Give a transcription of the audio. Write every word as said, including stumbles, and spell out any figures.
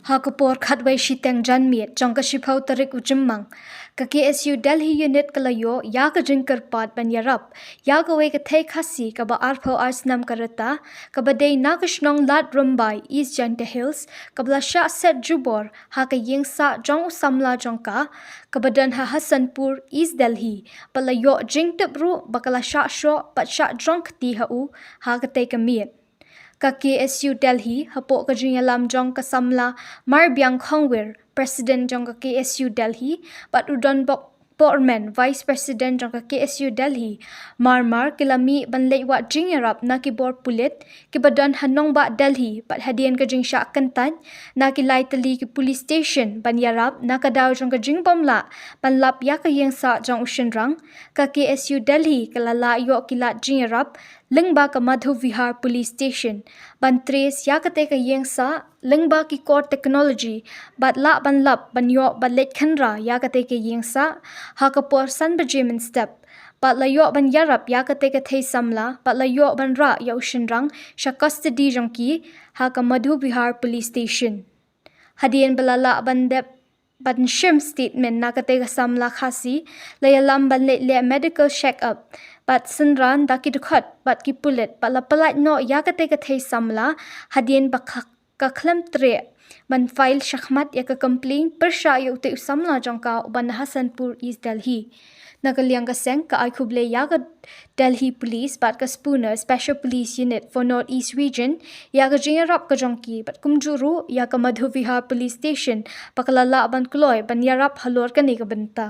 Ha ka por khatwei shiteng janmiet jong ka shiphew tarik u Jymmang, ka K S U Delhi Unit ka la ïoh ïa ka jingkyrpad ban ïarap ïa kawei ka thei Khasi kaba arphew ar snem ka rta, kaba dei na ka shnong Lad Rymbai, East Jaintia Hills, kaba la shah set jubor ha ka ïing sah jong u samla jong ka, kaba don ha Hasanpur, East Delhi, bad la ïoh jingtip ruh ba ka la shah shoh bad shah jrong kti ha u ha katei ka miet. Ka K S U Delhi, hapoh ka jingïalam jong ka samla Marbiang Khongwir, President jong ka K S U Delhi, bad u Donbok Borman, Vice President jong ka K S U Delhi, mar mar ki la mih ban leit wad jingïarap na ki bor pulit kiba don ha nongbah Delhi, bad hadien ka jingshah kyntait na ki lai tylli ki police station ban ïarap na ka daw jong ka jingbym lah ban lap ïa ka ïing sah jong u shynrang, ka K S U Delhi ka la lah ïoh ki lad jingïarap lyngba ka Madhu Vihar Police Station ban trace ïa katei ka ïing sah lyngba ki kor technology, bad lah ban lap ban ïoh ban leit khynra ïa katei ka ïing sah ha ka por san baje mynstep, bad la ïoh ban ïarap ïa katei ka thei samla, bad la ïoh ban rah ïa u shynrang sha custody jong ki ha ka Madhu Vihar Police Station. Hadien ba la lah ban dep ban shim statement na katei ka samla Khasi, la ïalam ban leit leh medical check up bad synran da ki dkhot bad ki pulit, bad la pyllait noh ïa katei ka thei samla hadien ba ka, ka khlem treh ban file shakhmat ïa ka complaint pyrshah ïa utei u samla jong ka uba na Hasanpur, East Delhi. Na ka liang ka seng, ka ai khublei ïa ka Delhi Police bad ka Spooner Special Police Unit for North East Region ïa ka jingïarap ka jong ki, bad kumjuh ruh ïa ka Madhu Vihar Police Station ba ka la lah ban kloi ban ïarap halor kane ka bynta.